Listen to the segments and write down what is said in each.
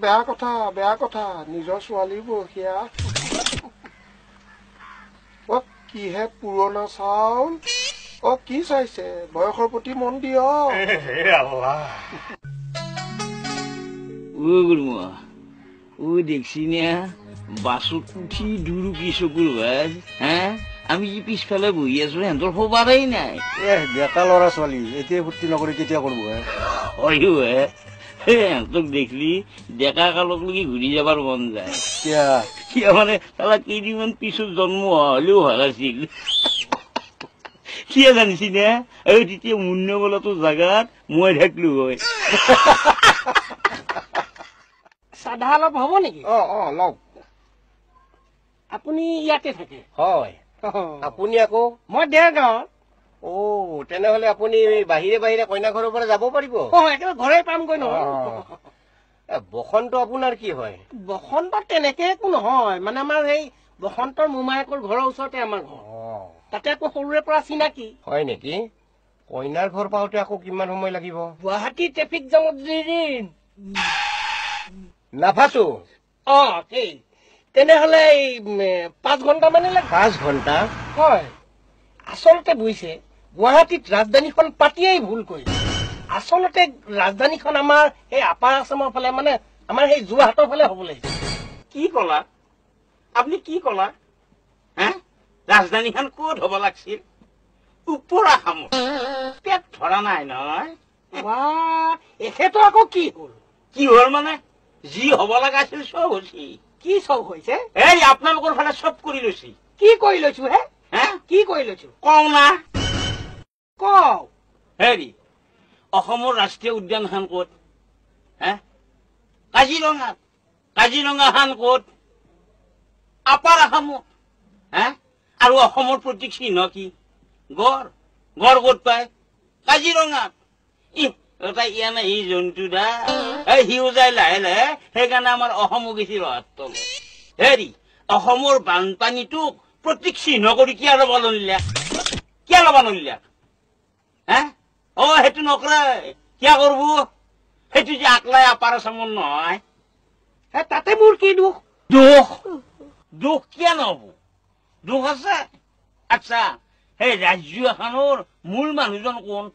বেয়া কথা, বেয়া কথা, নিজৰ ছোৱালী বৰসীয়া। অ কিহে পুৰণা চাউল। অ কি চাইছে, বয়সৰ প্ৰতি মন দিয়ক। ও দেখছি না বাছত উঠি দুৰুকি চকুৰ ভাজ। হা, আমি যে পিছফালে বহি আছো সিহঁতৰ খবৰেই নাই। এ ডেকা ল'ৰা ছোৱালী এতিয়া ফূৰ্তি নকৰি কেতিয়া কৰিব হে? হয়ো হে, সিহঁতক দেখলি ডেকা কালক লগি ঘূৰি যাবাৰ মন যায়। কিয় মানে তালা কেইদিনমান পিছত জন্ম হোৱা হলেও ভাল আছিল। কিয় জানিছি নে, এই তেতিয়া মুন্ন বোলাটো জাগাত মই থাকিলো হয়। চাধা অলপ হ'ব নেকি? অ অ লওক। আপুনি ইয়াতে থাকে? হয়। আপুনি আকৌ? মই দেৰগাঁৱত। অ তেনেহলে আপুনি বাহিৰে বাহিৰে কইনা ঘৰৰ পৰা যাব পাৰিব। অ একেবাৰে ঘৰে পামগৈ নহয়। বসন্ত আপোনাৰ কি হয়? বসন্ত তেনেকে একো নহয়, মানে আমাৰ সেই বসন্তৰ মোমায়েকৰ ঘৰৰ ওচৰতে আমাৰ ঘৰ। তাতে আকৌ সৰুৰে পৰা চিনাকি। হয় নেকি? কইনাৰ ঘৰ পাওঁতে আকৌ কিমান সময় লাগিব? গুৱাহাটী ট্ৰেফিক জামত দুদিন নাফাচো। অ সেই তেনেহলে 5 ঘণ্টা মানে লাগে। 5 ঘণ্টা? হয়। আচলতে বুজিছে, গুৱাহাটীত ৰাজধানীখন পাতিয়েই ভুল কৰিছে। আচলতে ৰাজধানীখন আমাৰ সেই আপাৰ আছামৰ ফালে, মানে আমাৰ সেই যোৰহাটৰ ফালে হ'ব লাগিছে। কি কলা আপুনি? কি কলা হে? ৰাজধানীখন ক'ত হ'ব লাগছিল? ওপৰ আসামত। পেট ধৰা নাই নহয়। এখেতো আকৌ কি হ'ল? কি হ'ল মানে যি হ'ব লগা আছিল চব হৈছে। কি চব হৈছে? এই আপোনালোকৰ ফালে চব কৰি লৈছি। কি কৰি লৈছো হে? হে কি কৰি লৈছো কওঁ না? কওঁ। হেৰি, অসমৰ ৰাষ্ট্ৰীয় উদ্যানখন ক'ত? হে, কাজিৰঙাত। কাজিৰঙাখন ক'ত? আপাৰ আসামত। হে, আৰু অসমৰ প্ৰতীক চিহ্ন কি? গড়। গড় ক'ত পায়? কাজিৰঙাত। ই এটা ইয়ানে সি জন্তু দা, এই সিও যায় লাহে লাহে, সেইকাৰণে আমাৰ অসমো গেছি ৰহাৰ তলত। হেৰি, অসমৰ বানপানীটোক প্ৰতীক চিহ্ন কৰি কিয় ল'ব নলিলা? কিয় ল'ব নলিলা? হে, অ সেইটো নকৰে, কিয় কৰব? সেইটো যে আকলাই আপাৰ আসামৰ নহয়। তাতে মোৰ কি দুখ? দুখ দুখ কিয় নহব? দুখ আছে। আচ্ছা, সেই ৰাজ্য এখনৰ মূল মানুহজন কোন?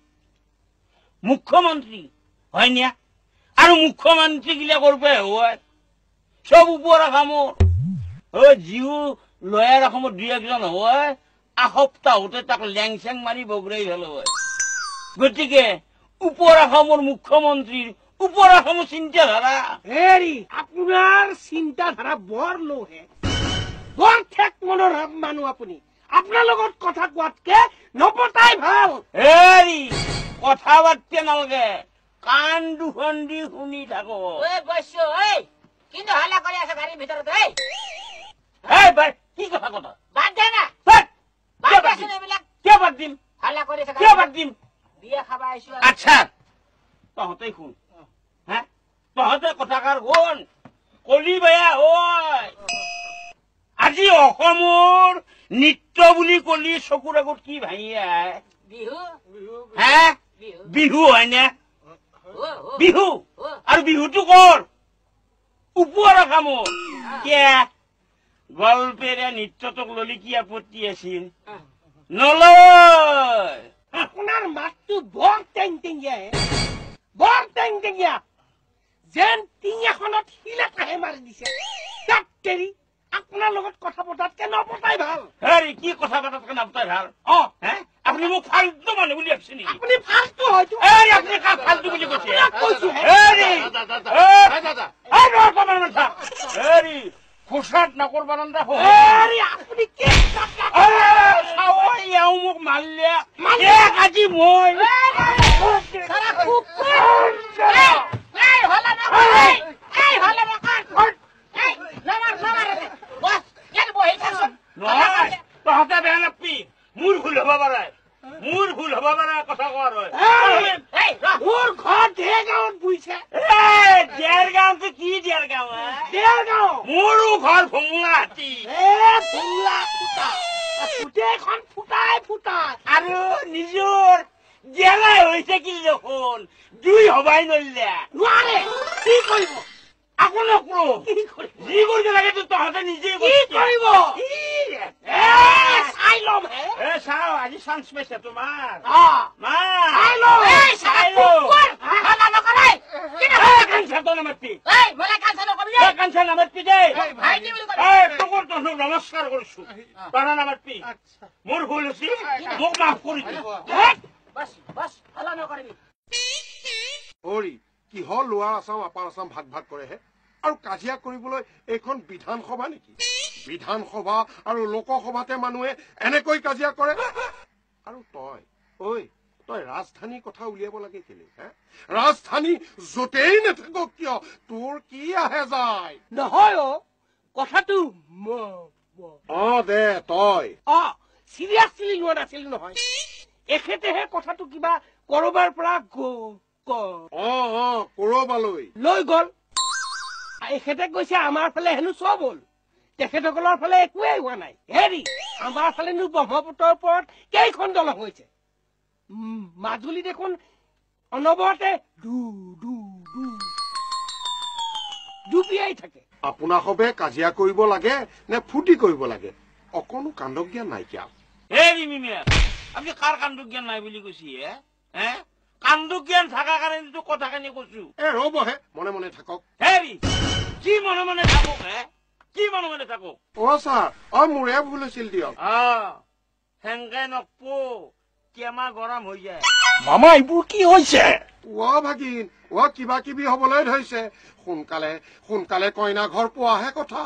মুখ্যমন্ত্ৰী হয় না? আৰু মুখ্যমন্ত্ৰী গিলা কৰবে হয় চব ওপৰ আসামৰ। অ যিও লয়াৰ অসমত দুই একজন হয়, এসপ্তাহতে তাক লেং চেং মাৰি বগৰাই ফেলো হয়। গতিকে ওপৰ অসমৰ মুখ্যমন্ত্ৰীৰ ওপৰ অসমৰ চিন্তাধাৰা। হেৰি, আপোনাৰ চিন্তাধাৰা বৰ লৌহে, বৰ ঠেক মনৰ মানুহ আপুনি। আপোনাৰ লগত কথা কোৱাতকে নপতাই ভাল। হেৰি, কথা পাতিব নালাগে, কাণ দুখন দি শুনি থাকো। কি কথা কথা? কিয় বাদ দিম? কিয় বাদ দিম? আচ্ছা তহঁতে শুন, হা তহঁতে কথাষাৰ শুন। কলি বেয়া হয়। আজি অসমৰ নৃত্য বুলি কলি চকুৰ আগত কি ভাঙি আহে? বিহু। হে, বিহু হয় নে? বিহু। আৰু বিহুটো কৰ? ওপৰ আসামৰ। কিয় গল্পেৰে নৃত্যটোক ললি কি আপত্তি আছিল? নলয়। আপোনাৰ মাতটো বৰ টেং টেঙীয়া, বৰ টেং টেঙীয়া, যেন টিং এখনত শিল এটাহে মাৰি দিছে। তাত তেৰি আপোনাৰ লগত কথা পতাতকে নপতাই ভাল। হেৰি, কি কথা পতাতকে নপতাই ভাল? অ হে, আপুনি মোক ফাল্টু মানুহ বুলি ভাবছে নেকি? আপুনি ফাল্টু হয়তো। হেৰি, আপুনি কাক ফাল্টু বুলি কৈছে? কৈছো। হেৰি, হেৰি, খোচাত নকৰবা। হেৰি, আপুনি কি মোক মাৰিলে আজি মই নহয়। তহঁতে বেয়া নাপবি, মোৰ ভুল হব পাৰে, মোৰ ভুল হব পাৰে কথা কোৱাৰ হয়। মোৰ ঘৰ দেৰগাঁৱত বুজিছে? দেৰগাঁৱটো কি দেৰগাঁও? দেৰগাঁও। মোৰো ঘৰ ভোংলাহাটী। ভোংলা ফুটা, গোটেইখন ফুটাই ফুটা। আৰু নিজৰ জেলাই হৈ থাকিল দেখোন, দুই হবাই নৰিলে। নোৱাৰে, কি কৰিব? আকৌ নকৰো। যি কৰিব লাগে তহঁতে নিজে কি কৰিব? চাই ল'ম হে। এ চাও, আজি চান্স পাইছে তোমাৰ। চাই লম। নমস্কাৰ কৰিছো, নামাতবি। মোৰ ভুল হৈছে, মোক মাফ কৰি দে। হৰি, কিহৰ লোৱাৰ আছাম আপাৰ আছাম ভাগ ভাগ কৰেহে? আৰু কাজিয়া কৰিবলৈ এইখন বিধানসভা নেকি? বিধানসভা আৰু লোকসভাতে মানুহে এনেকৈ কাজিয়া কৰে? আৰু তই ঐ, তই ৰাজধানীৰ কথা উলিয়াব লাগে কেলে হে? ৰাজধানী য'তেই নাথাকক কিয়, তোৰ কি আহে যায়? নহয় অ, কথাটো অ দে তই অ চিৰিয়াছলি লোৱা নাছিল নহয়। এখেতেহে কথাটো কিবা কৰবাৰ পৰা অ অ কৰবালৈ লৈ গল। এখেতে কৈছে আমাৰ ফালে হেনো চব হ'ল, তেখেতসকলৰ ফালে একোৱেই হোৱা নাই। হেৰি, আমাৰ ফালেনো ব্ৰহ্মপুত্ৰৰ ওপৰত কেইখন দলং হৈছে? মাজুলী দেখোন অনবৰতে দু দু দু ডুবিয়াই থাকে। আপোনাসবে কাজিয়া কৰিব লাগে নে ফূৰ্তি কৰিব লাগে, অকণো কাণ্ডজ্ঞান নাইকিয়া। হেৰি মিমিয়া, আপুনি কাৰ কাণ্ডজ্ঞান নাই বুলি কৈছে হে? হে, কাণ্ডজ্ঞান থকা কাৰণেতো কথাখিনি কৈছো। এ ৰ'বহে, মনে মনে থাকক। হেৰি, কি মনে মনে থাকক হে? কি মনে মনে থাকক? অ ছাৰ, অ মোৰে ভুল হৈছিল দিয়ক। অ সেনকে নকবো, কেমা গৰম হৈ যায়। মামা, এইবোৰ কি হৈছে? অ ভাগিন, অ কিবা কিবি হবলৈ ধৰিছে। সোনকালে সোনকালে কইনা ঘৰ পোৱাহে কথা।